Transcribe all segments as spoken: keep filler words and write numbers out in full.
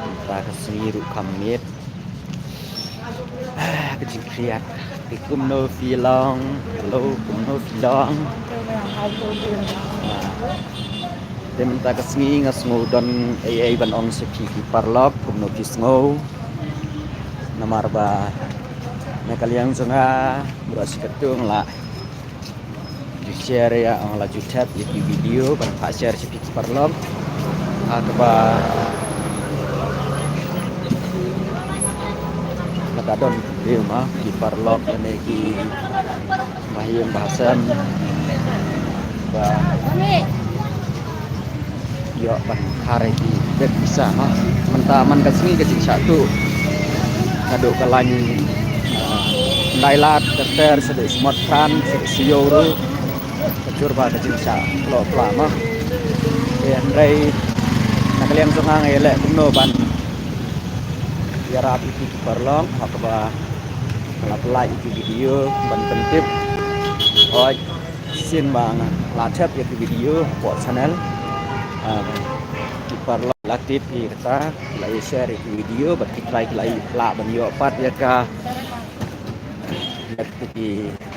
Mynta ka sngi ruh kham miet. Ah, ka jingkhriat. Te kumno phi long? Hello, kumno phi long? Ah. Te mynta ka sngi nga sngew don ei ei ban ong sha phi ki paralok, kumno phi sngew? Namar ba na ka liang jong nga, mrad shi katto nga la ju share ïa, nga la ju thep ïa ki video ban phah share sha phi ki paralok. Ha kaba lada don ki briew ma ki paralok ne ki bahaïing bahasem ba ïoh ban khar ïa ki bek pisa ma. Mynta man ka sngi ka jingshah tuh naduh ka lain, ah, Ndai Lad, ter ter, shaduh Smot Pran, shaduh Siew ruh. Ka jur ba ka jingshah kloh pla ma. Te hynrei na ka liang jong nga nga ïaleh kumno ban ïarap ïa ki paralok ha kaba nga la pynlait ïa ki video ban pyntip. Hooid, shisien ba nga la thep ïa ki video hapoh channel, ah, ki paralok la tip ïa kata, la ïa share ïa ki video bad ki trai ki la ïa lah ban ïoh pat ïa ka, ïa ki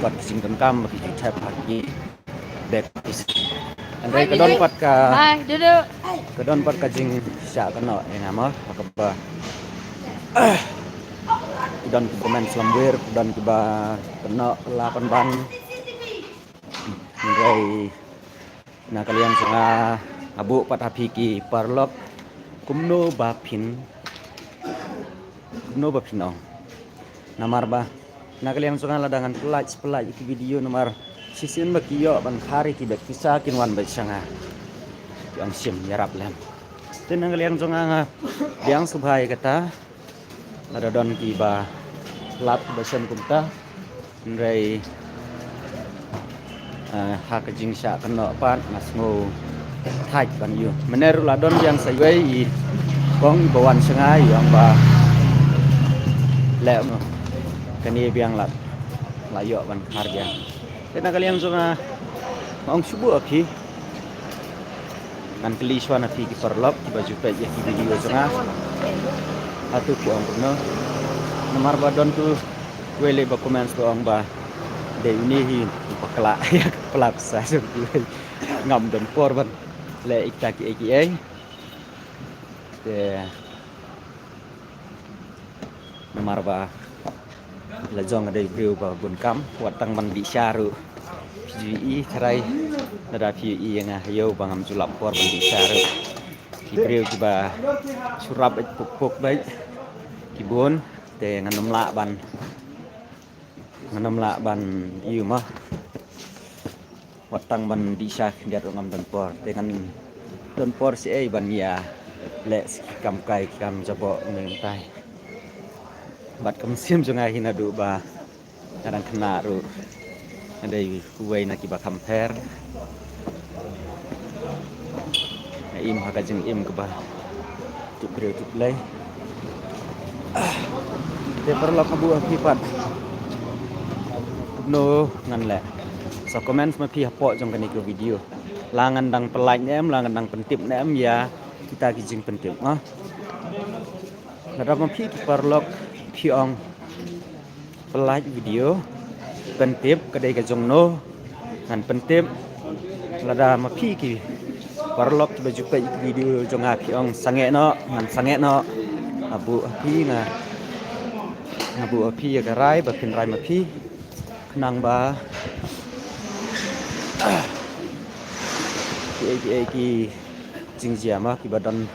kot jingdonkam ba ki ju thep ha ki bek. Hynrei ka don pat ka, ka don pat ka jingshah kynnoh ïa nga mo, ha kaba ki don kiba kmen slem wir, ki don kiba kynnoh la pynban. Hynrei na ka liang jong nga, nga buh pat ha phi ki paralok kumno ba phin, kumno ba phin ong. Namar ba na ka liang jong nga lada ngan pynlait pynlait ïa ki video namar shisien ba ki ïoh ban khar ïa ki bek pisa kin wan beit sha nga. Ki ong shim, ïarap lem. Te na ka liang jong nga nga biang sngewbha ïa kata. Lada don kiba lap kiba shem kumta. Hynrei, ah, ha ka jingshah kynnoh pat nga sngew thait ban ïoh. Mynne ruh la don biang sa iwei i kong iba wan sha nga i ong ba leh mo, kane biang la, la ïoh ban khar biang. Te na ka liang jong nga, nga ong shu buh ha phi. Ngan kylli shuwa na phi ki paralok kiba ju peit ïa ki video jong nga. Hato ki ong kumno? Namar ba don tu wei lei ba comment ba ong ba dei une hi u bakla ïa ka pla pisa jong kiwei. Ngam don por ban leh ïa kita kiei kiei. Te namar ba la jong nga dei briew ba bun kam, wat tang ban dih sha ruh phi ju ïohi, tharai lada phi ïohi ïa nga ha ïew ba ngam ju lap por ban dih sha ruh. Ki briew kiba shu rap beit puk puk beit ki bun, te ngan ym lah ban, ngan ym lah ban ïohi ma. Wat tang ban dih sha khyndiat ruh ngam don por. Te ngan don por shaei ban ïa leh ki kam kai ki kam jaboh mynne mynta. Bad ka mynsiem jong nga hi naduh ba nga dang khynnah ruh nga dei uwei na kiba kham pher. Nga im ha ka jingim kaba tip briew tip Blei. Te paralok, nga buh ha phi pat kumno ngan leh. Sa comment ma phi hapoh jong kane ka video. La ngan dang pynlait ne em, la ngan dang pyntip ne em ïa kita ki jingpyntip, ah. Lada ma phi ki paralok phi ong pynlait video, pyntip ka dei ka jong no, ngan pyntip. Lada ma phi ki paralok kiba ju peit video jong nga phi ong sangeh noh, ngan sangeh noh. Nga buh ha phi, nga, nga buh ha phi ïa ka rai ba phin rai ma phi. Khnang ba kiei kiei ki jingjia ma kiba don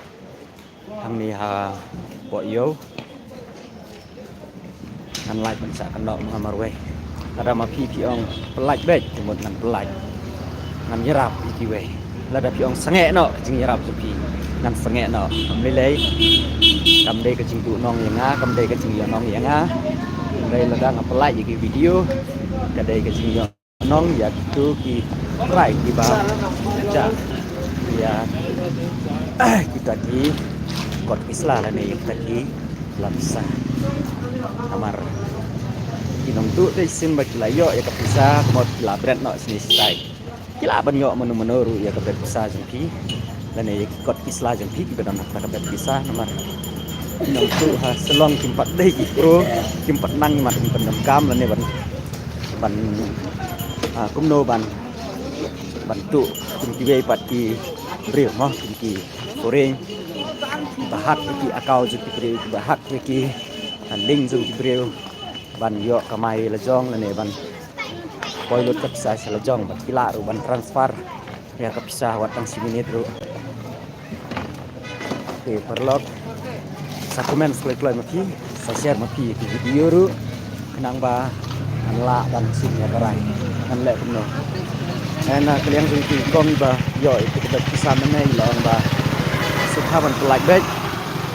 hangne hapoh ïew, ngan lait ban shah kynnoh ma marwei. Lada ma phi phi ong pynlait beit, te mut ngan pynlait. Ngan ïarap ïa kiwei. Lada phi ong sangeh noh ka jingïarap jong phi, ngan sangeh noh. Kam lei lei, kam dei ka jingduhnong ïa nga, kam dei ka jingïohnong ïa nga. Hynrei lada nga pynlait ïa ki video, ka dei ka jingïoh nong ïa kito ki trai kiba jah ïa kita ki kot ki sla lane ïa kita ki pla pisa. Namar ki nongtuh te shisien ba ki la ïoh ïa ka pisa, ka mut ki la bret noh shane shatai. Ki lah ban ïoh mano mano ruh ïa ka bret pisa jong phi lane ïa ki kot ki sla jong phi kiba don ha ka bret pisa, namar Nangtu ha Shillong kim pat dei ki pro, kim pat nang mat, kim pat nang kam lane ban, ban, ah, kumno ban, ban tu kum kiwei pat ki briew mo, kum ki foreign, ba hack ki account jong ki briew, ba hack ki, ah, link jong ki briew ban ïoh kamai la jong lane ban poi lut ka pisa sha la jong, ban ki lah ruh ban transfer ïa ka pisa wat tang shi minit ruh. Te paralok, sa comment kloi kloi ma phi, sa share ma phi ki video ruh, khnang ba ngan lah ban shim ïa ka rai ngan leh kumno. Hynrei na ka liang jong ki kong ba ïoh ïa ka pisa mynne la ong ba sngewbha ban pynlait beit.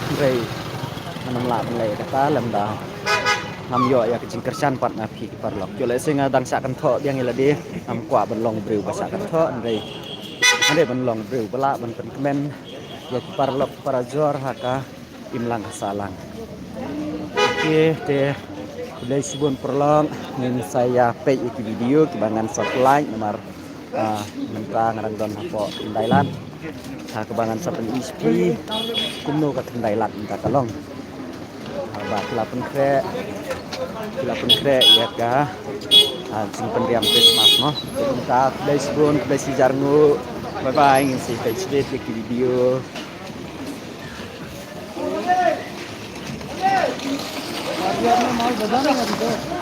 Hynrei ngan ym lah ban leh ïa kata lymda ngam ïoh ïa ka jingkyrshan pat na phi ki paralok. Te lehse nga dang shah kynthoh biang ïa lade, ngam kwah ban long briew ba shah kynthoh, hynrei nga dei ban long briew ba lah ban pynkmen ïa ki paralok parajor ha ka imlang ka sahlang. Ok, te khublei shibun paralok, ngin sa ïa peit ïa ki video kiba ngan sa pynlait namar, ah, mynta nga dang don hapoh Khyndailad. Ha kaba ngan sa pyni sha phi kumno ka Khyndailad mynta ka long. Ha ba ki la pynkhreh, ki la pynkhreh ïa ka, ah, jingpynriam Christmas mo. Te mynta khublei shibun, khublei shihajar nguh. Bye bye, ngin sa ïa peit sha ïa ki video.